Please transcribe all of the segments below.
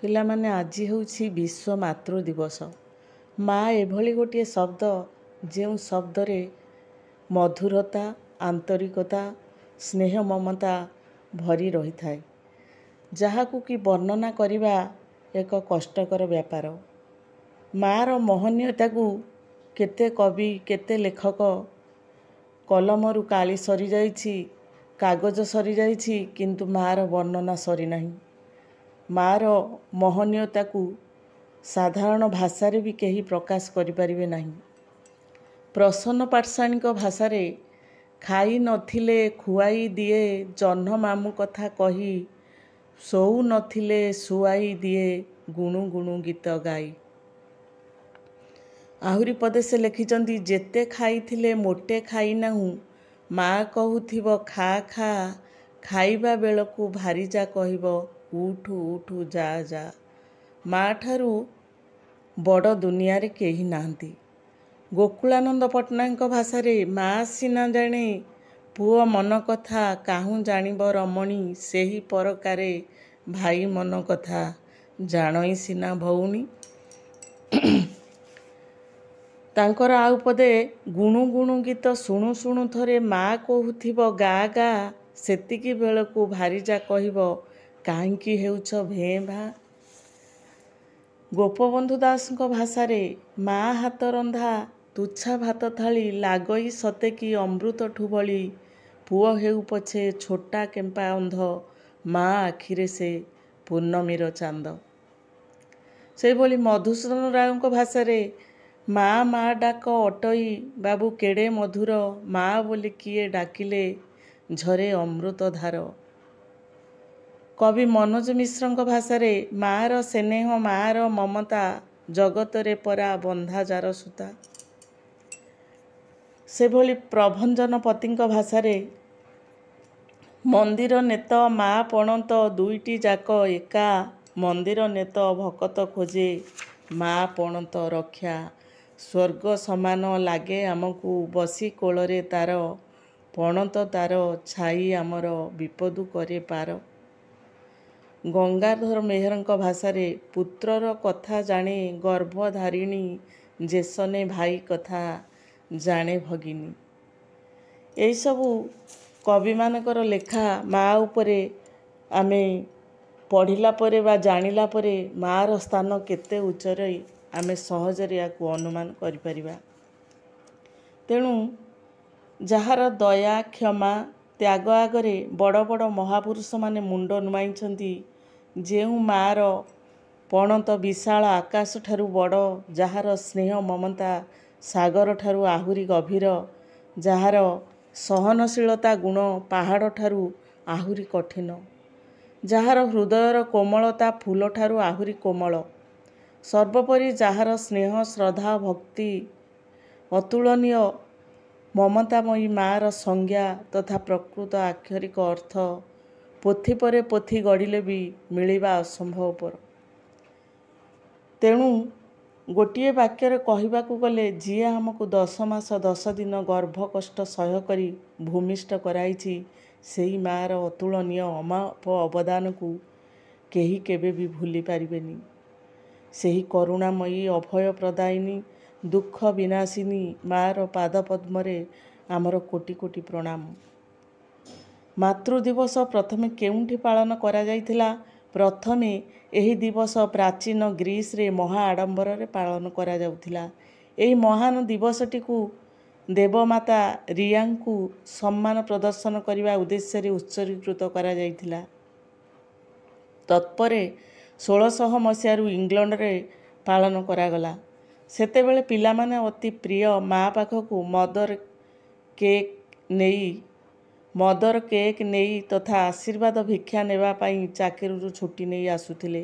ପିଲାମାନେ, ଆଜି ହେଉଛି ବିଶ୍ୱ ମାତୃ ଦିବସ। ମା ଏଭଳି ଗୋଟିଏ ଶବ୍ଦ, ଯେଉଁ ଶବ୍ଦରେ ମଧୁରତା, ଆନ୍ତରିକତା, ସ୍ନେହ, ମମତା ଭରି ରହିଥାଏ, ଯାହାକୁ କି ବର୍ଣ୍ଣନା କରିବା ଏକ କଷ୍ଟକର ବ୍ୟାପାର। ମାଆର ମହନୀୟତାକୁ କେତେ କବି, କେତେ ଲେଖକ, କଲମରୁ କାଳି ସରିଯାଇଛି, କାଗଜ ସରିଯାଇଛି, କିନ୍ତୁ ମାଆର ବର୍ଣ୍ଣନା ସରିନାହିଁ। ମାଆର ମହନୀୟତାକୁ ସାଧାରଣ ଭାଷାରେ ବି କେହି ପ୍ରକାଶ କରିପାରିବେ ନାହିଁ। ପ୍ରସନ୍ନ ପାଟଶାଣୀଙ୍କ ଭାଷାରେ, ଖାଇ ନଥିଲେ ଖୁଆଇ ଦିଏ ଜହ୍ନ ମାମୁଁ କଥା କହି, ଶୋଉ ନଥିଲେ ଶୁଆଇ ଦିଏ ଗୁଣୁ ଗୁଣୁ ଗୀତ ଗାଇ। ଆହୁରି ପଦେ ସେ ଲେଖିଛନ୍ତି, ଯେତେ ଖାଇଥିଲେ ମୋଟେ ଖାଇନାହୁଁ, ମା କହୁଥିବ ଖା ଖା, ଖାଇବା ବେଳକୁ ଭାରିଯା କହିବ ଉଠୁ ଉଠୁ ଯା ଯା। ମା ଠାରୁ ବଡ଼ ଦୁନିଆରେ କେହି ନାହାନ୍ତି। ଗୋକୁଳାନନ୍ଦ ପଟ୍ଟନାୟକଙ୍କ ଭାଷାରେ, ମା ସିନା ଜାଣେ ପୁଅ ମନ କଥା, କାହୁଁ ଜାଣିବ ରମଣୀ, ସେହି ପରକାରେ ଭାଇ ମନ କଥା ଜାଣଇ ସିନା ଭଉଣୀ। ତାଙ୍କର ଆଉ ପଦେ, ଗୁଣୁ ଗୁଣୁ ଗୀତ ଶୁଣୁ ଶୁଣୁ ଥରେ ମା କହୁଥିବ ଗା ଗା, ସେତିକି ବେଳକୁ ଭାରିଯା କହିବ କାହିଁକି ହେଉଛ ଭେଁ ଭାଁ। ଗୋପବନ୍ଧୁ ଦାସଙ୍କ ଭାଷାରେ, ମା ହାତ ରନ୍ଧା ତୁଚ୍ଛା ଭାତ ଥାଳି ଲାଗଇ ସତେ କି ଅମୃତଠୁ ବଳି, ପୁଅ ହେଉ ପଛେ ଛୋଟା କେମ୍ପା ଅନ୍ଧ, ମା ଆଖିରେ ସେ ପୂର୍ଣ୍ଣମୀର ଚାନ୍ଦ। ସେହିଭଳି ମଧୁସୂଦନ ରାଓଙ୍କ ଭାଷାରେ, ମା ମା ଡାକ ଅଟଇ ବାବୁ କେଡ଼େ ମଧୁର, ମା ବୋଲି କିଏ ଡାକିଲେ ଝରେ ଅମୃତଧାର। କବି ମନୋଜ ମିଶ୍ରଙ୍କ ଭାଷାରେ, ମାଆର ସ୍ନେହ ମାଆର ମମତା ଜଗତରେ ପରା ବନ୍ଧା ଯାର ସୂତା। ସେଭଳି ପ୍ରଭଞ୍ଜନ ପତିଙ୍କ ଭାଷାରେ, ମନ୍ଦିର ନେତ ମା ପଣତ ଦୁଇଟି ଯାକ ଏକା, ମନ୍ଦିର ନେତ ଭକତ ଖୋଜେ ମା ପଣତ ରକ୍ଷା, ସ୍ୱର୍ଗ ସମାନ ଲାଗେ ଆମକୁ ବସି କୋଳରେ ତାର, ପଣତ ତାର ଛାଇ ଆମର ବିପଦୁ କରେ ପାର। ଗଙ୍ଗାଧର ମେହେରଙ୍କ ଭାଷାରେ, ପୁତ୍ରର କଥା ଜାଣେ ଗର୍ଭଧାରିଣୀ, ଯେସନେ ଭାଇ କଥା ଜାଣେ ଭଗିନୀ। ଏହିସବୁ କବିମାନଙ୍କର ଲେଖା ମା ଉପରେ ଆମେ ପଢ଼ିଲା ପରେ ବା ଜାଣିଲା ପରେ ମାଆର ସ୍ଥାନ କେତେ ଉଚ୍ଚରେ, ଆମେ ସହଜରେ ୟାକୁ ଅନୁମାନ କରିପାରିବା। ତେଣୁ ଯାହାର ଦୟା, କ୍ଷମା, ତ୍ୟାଗ ଆଗରେ ବଡ଼ ବଡ଼ ମହାପୁରୁଷମାନେ ମୁଣ୍ଡ ନୁଆଇଁଛନ୍ତି, ଯେଉଁ ମାଆର ପଣତ ବିଶାଳ ଆକାଶ ଠାରୁ ବଡ଼, ଯାହାର ସ୍ନେହ ମମତା ସାଗର ଠାରୁ ଆହୁରି ଗଭୀର, ଯାହାର ସହନଶୀଳତା ଗୁଣ ପାହାଡ଼ ଠାରୁ ଆହୁରି କଠିନ, ଯାହାର ହୃଦୟର କୋମଳତା ଫୁଲଠାରୁ ଆହୁରି କୋମଳ, ସର୍ବୋପରି ଯାହାର ସ୍ନେହ, ଶ୍ରଦ୍ଧା, ଭକ୍ତି ଅତୁଳନୀୟ, ମମତାମୟୀ ମାଆର ସଂଜ୍ଞା ତଥା ପ୍ରକୃତ ଆକ୍ଷରିକ ଅର୍ଥ ପୋଥି ପରେ ପୋଥି ଗଢ଼ିଲେ ବି ମିଳିବା ଅସମ୍ଭବପର। ତେଣୁ ଗୋଟିଏ ବାକ୍ୟରେ କହିବାକୁ ଗଲେ, ଯିଏ ଆମକୁ 10 ମାସ 10 ଦିନ ଗର୍ଭ କଷ୍ଟ ସହ୍ୟ କରି ଭୂମିଷ୍ଠ କରାଇଛି, ସେଇ ମାଆର ଅତୁଳନୀୟ ଅମାପ ଅବଦାନକୁ କେହି କେବେ ବି ଭୁଲି ପାରିବେନି। ସେହି କରୁଣାମୟୀ, ଅଭୟ ପ୍ରଦାୟିନୀ, ଦୁଃଖ ବିନାଶିନୀ ମାଆର ପାଦ ପଦ୍ମରେ ଆମର କୋଟି କୋଟି ପ୍ରଣାମ। ମାତୃ ଦିବସ ପ୍ରଥମେ କେଉଁଠି ପାଳନ କରାଯାଇଥିଲା? ପ୍ରଥମେ ଏହି ଦିବସ ପ୍ରାଚୀନ ଗ୍ରୀସରେ ମହା ଆଡ଼ମ୍ବରରେ ପାଳନ କରାଯାଉଥିଲା। ଏହି ମହାନ ଦିବସଟିକୁ ଦେବମାତା ରିଆଙ୍କୁ ସମ୍ମାନ ପ୍ରଦର୍ଶନ କରିବା ଉଦ୍ଦେଶ୍ୟରେ ଉତ୍ସର୍ଗୀକୃତ କରାଯାଇଥିଲା। ତତ୍ପରେ 1600 ମସିହାରୁ ଇଂଲଣ୍ଡରେ ପାଳନ କରାଗଲା। ସେତେବେଳେ ପିଲାମାନେ ଅତି ପ୍ରିୟ ମା ପାଖକୁ ମଦର କେକ୍ ନେଇ ତଥା ଆଶୀର୍ବାଦ ଭିକ୍ଷା ନେବା ପାଇଁ ଚାକିରିରୁ ଛୁଟି ନେଇ ଆସୁଥିଲେ।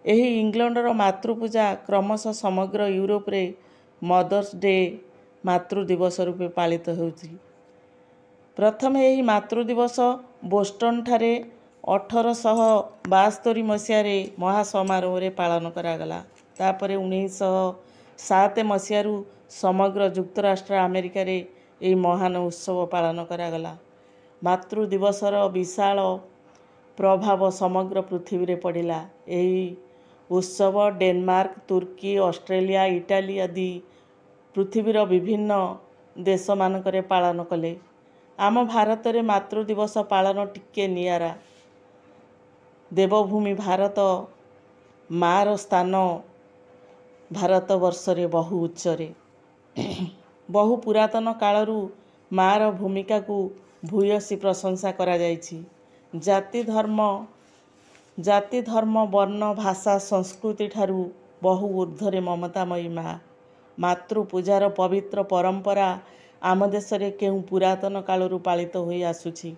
ଏହି ଇଂଲଣ୍ଡର ମାତୃପୂଜା କ୍ରମଶଃ ସମଗ୍ର ୟୁରୋପରେ ମଦର୍ସ ଡେ, ମାତୃ ଦିବସ ରୂପେ ପାଳିତ ହେଉଛି। ପ୍ରଥମେ ଏହି ମାତୃ ଦିବସ ବୋଷ୍ଟନଠାରେ 1872 ମସିହାରେ ମହାସମାରୋହରେ ପାଳନ କରାଗଲା। ତାପରେ 1907 ମସିହାରୁ ସମଗ୍ର ଯୁକ୍ତରାଷ୍ଟ୍ର ଆମେରିକାରେ ଏହି ମହାନ ଉତ୍ସବ ପାଳନ କରାଗଲା। ମାତୃ ଦିବସର ବିଶାଳ ପ୍ରଭାବ ସମଗ୍ର ପୃଥିବୀରେ ପଡ଼ିଲା। ଏହି ଉତ୍ସବ ଡେନମାର୍କ, ତୁର୍କୀ, ଅଷ୍ଟ୍ରେଲିଆ, ଇଟାଲୀ ଆଦି ପୃଥିବୀର ବିଭିନ୍ନ ଦେଶମାନଙ୍କରେ ପାଳନ କଲେ। ଆମ ଭାରତରେ ମାତୃ ଦିବସ ପାଳନ ଟିକେ ନିଆରା। ଦେବଭୂମି ଭାରତ, ମାଆର ସ୍ଥାନ ଭାରତବର୍ଷରେ ବହୁ ଉଚ୍ଚରେ। ବହୁ ପୁରାତନ କାଳରୁ ମାଆର ଭୂମିକାକୁ ଭୂୟସୀ ପ୍ରଶଂସା କରାଯାଇଛି। ଜାତି, ଧର୍ମ, ବର୍ଣ୍ଣ, ଭାଷା, ସଂସ୍କୃତି ଠାରୁ ବହୁ ଊର୍ଦ୍ଧ୍ୱରେ ମମତାମୟୀ ମା'। ମାତୃପୂଜାର ପବିତ୍ର ପରମ୍ପରା ଆମ ଦେଶରେ କେଉଁ ପୁରାତନ କାଳରୁ ପାଳିତ ହୋଇ ଆସୁଛି।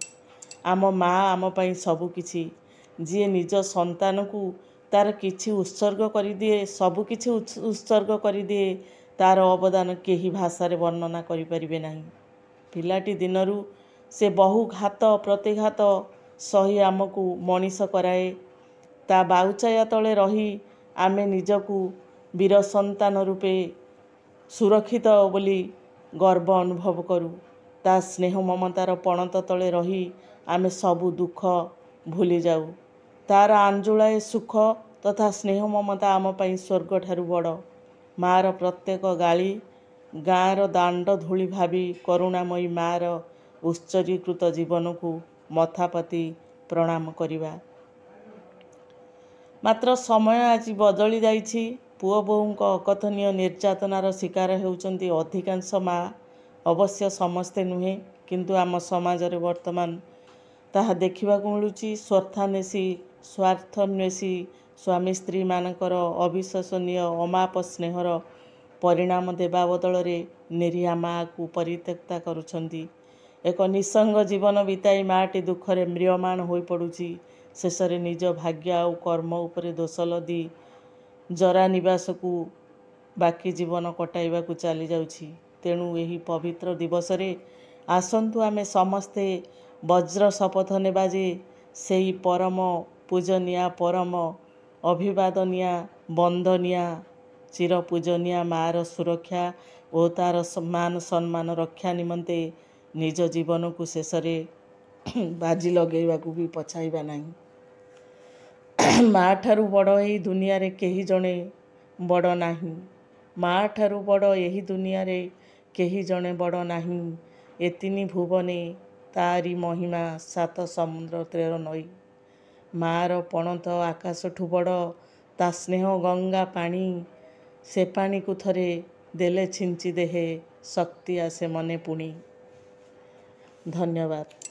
ଆମ ମା' ଆମ ପାଇଁ ସବୁକିଛି। ଯିଏ ନିଜ ସନ୍ତାନକୁ ତାର କିଛି ଉତ୍ସର୍ଗ କରିଦିଏ, ସବୁକିଛି ଉତ୍ସର୍ଗ କରିଦିଏ, ତାର ଅବଦାନ କେହି ଭାଷାରେ ବର୍ଣ୍ଣନା କରିପାରିବେ ନାହିଁ। ପିଲାଟି ଦିନରୁ ସେ ବହୁ ଘାତ ପ୍ରତିଘାତ ସହି ଆମକୁ ମଣିଷ କରାଏ। ତା ବାଉଛାୟା ତଳେ ରହି ଆମେ ନିଜକୁ ବୀର ସନ୍ତାନ ରୂପେ ସୁରକ୍ଷିତ ବୋଲି ଗର୍ବ ଅନୁଭବ କରୁ। ତା ସ୍ନେହ ମମତାର ପଣତ ତଳେ ରହି ଆମେ ସବୁ ଦୁଃଖ ଭୁଲିଯାଉ। ତାର ଆଞ୍ଜୁଳାଏ ସୁଖ ତଥା ସ୍ନେହ ମମତା ଆମ ପାଇଁ ସ୍ୱର୍ଗଠାରୁ ବଡ଼। ମାଆର ପ୍ରତ୍ୟେକ ଗାଳି ଗାଁର ଦାଣ୍ଡ ଧୂଳି ଭାବି କରୁଣାମୟୀ ମାଆର ଉତ୍ସର୍ଗୀକୃତ ଜୀବନକୁ ମଥାପାତି ପ୍ରଣାମ କରିବା। ମାତ୍ର ସମୟ ଆଜି ବଦଳି ଯାଇଛି। ପୁଅ ବୋହୂଙ୍କ ଅକଥନୀୟ ନିର୍ଯାତନାର ଶିକାର ହେଉଛନ୍ତି ଅଧିକାଂଶ ମା'। ଅବଶ୍ୟ ସମସ୍ତେ ନୁହେଁ, କିନ୍ତୁ ଆମ ସମାଜରେ ବର୍ତ୍ତମାନ ତାହା ଦେଖିବାକୁ ମିଳୁଛି। ସ୍ୱାର୍ଥାନ୍ୱେଷୀ ସ୍ୱାମୀ ସ୍ତ୍ରୀମାନଙ୍କର ଅବିଶ୍ୱସନୀୟ ଅମାପ ସ୍ନେହର ପରିଣାମ ଦେବା ବଦଳରେ ନିରୀହା ମାଆକୁ ପରିତ୍ୟକ୍ତା କରୁଛନ୍ତି। ଏକ ନିଃସଙ୍ଗ ଜୀବନ ବିତାଇ ମାଆଟି ଦୁଃଖରେ ମ୍ରିୟମାଣ ହୋଇପଡ଼ୁଛି। ଶେଷରେ ନିଜ ଭାଗ୍ୟ ଆଉ କର୍ମ ଉପରେ ଦୋଷ ଲଦି ଜରା ନିବାସକୁ ବାକି ଜୀବନ କଟାଇବାକୁ ଚାଲିଯାଉଛି। ତେଣୁ ଏହି ପବିତ୍ର ଦିବସରେ ଆସନ୍ତୁ ଆମେ ସମସ୍ତେ ବଜ୍ର ଶପଥ ନେବା ଯେ ସେଇ ପରମ ପୂଜନୀୟା, ପରମ ଅଭିବାଦନୀୟା, ବନ୍ଦନୀୟା, ଚିରପୂଜନୀୟା ମାଆର ସୁରକ୍ଷା ଓ ତାର ମାନ ସମ୍ମାନ ରକ୍ଷା ନିମନ୍ତେ ନିଜ ଜୀବନକୁ ଶେଷରେ ବାଜି ଲଗେଇବାକୁ ବି ପଛାଇବା ନାହିଁ। ମା' ଠାରୁ ବଡ଼ ଏହି ଦୁନିଆରେ କେହି ଜଣେ ବଡ଼ ନାହିଁ। ମା' ଠାରୁ ବଡ଼ ଏହି ଦୁନିଆରେ କେହି ଜଣେ ବଡ଼ ନାହିଁ। ଏ ତିନି ଭୁବନେ ତାରି ମହିମା, ସାତ ସମୁଦ୍ର ତେର ନଈ। ମାଆର ପଣତ ଆକାଶଠୁ ବଡ଼, ତା ସ୍ନେହ ଗଙ୍ଗା ପାଣି। ସେ ପାଣିକୁ ଥରେ ଦେଲେ ଛିଞ୍ଚି ଦେହେ, ଶକ୍ତି ଆସେ ମନେ ପୁଣି। ଧନ୍ୟବାଦ।